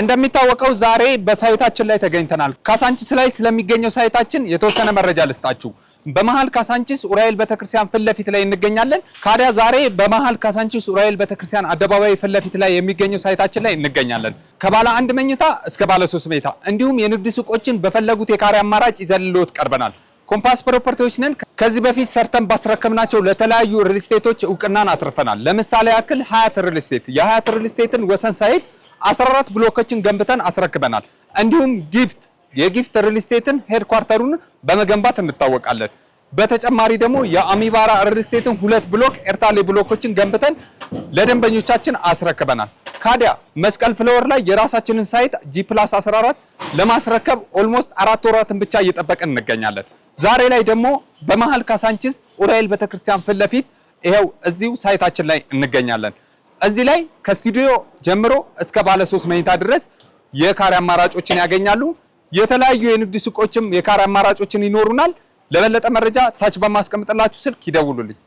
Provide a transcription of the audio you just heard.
እንደሚታወቀው ዛሬ በ site ኣችን ላይ ተገኝተናል። ካሳንቺስ ላይ ስለሚገኘው site ኣችን የተወሰነ መረጃ ልስጣችሁ። በመሃል ካሳንቺስ ኡራኤል ቤተክርስቲያን ፊት ለፊት ላይ እንገኛለን። ካዲያ ዛሬ በመሃል ካሳንቺስ ኡራኤል ቤተክርስቲያን አደባባይ ፊት ለፊት ላይ የሚገኘው site ኣችን ላይ እንገኛለን። ከባለ አንድ መኝታ እስከ ባለ ሶስት መኝታ እንዲሁም የንግድ ሱቆችን በፈለጉት የካሬ አማራጭ ይዘንልዎት ቀርበናል። ኮምፓስ ፕሮፐርቲዎች ነን። ከዚህ በፊት ሰርተን ባስረከብናቸው ለተለያዩ ሪል ስቴቶች እውቅናን አትርፈናል። ለምሳሌ ያክል ሀያት ሪል ስቴት፣ የሀያት ሪል ስቴትን ወሰን site 14 ብሎኮችን ገንብተን አስረክበናል። እንዲሁም ጊፍት፣ የጊፍት ሪል ስቴትን headquarter ኡን በመገንባት እንታወቃለን። በተጨማሪ ደግሞ የአሚባራ ሪል ስቴትን ሁለት ብሎክ ኤርታሌ ብሎኮችን ገንብተን ለደንበኞቻችን አስረክበናል። ካዲያ መስቀል ፍላወር ላይ የራሳችንን site G+14 ለማስረከብ almost 4 ወራትን ብቻ እየጠበቅን እንገኛለን። ዛሬ ላይ ደግሞ በመሃል ካሳንቺስ ኡራኤል ቤተክርስቲያን ፊት ለፊት ይኸው እዚሁ site ኣችን ላይ እንገኛለን። እዚህ ላይ ከስቱዲዮ ጀምሮ እስከ ባለ ሶስት መኝታ ድረስ የካሬ አማራጮችን ያገኛሉ። የተለያዩ የንግድ ሱቆችም የካሬ አማራጮችን ይኖሩናል። ለበለጠ መረጃ ታች በማስቀምጥላችሁ ስልክ ይደውሉልኝ።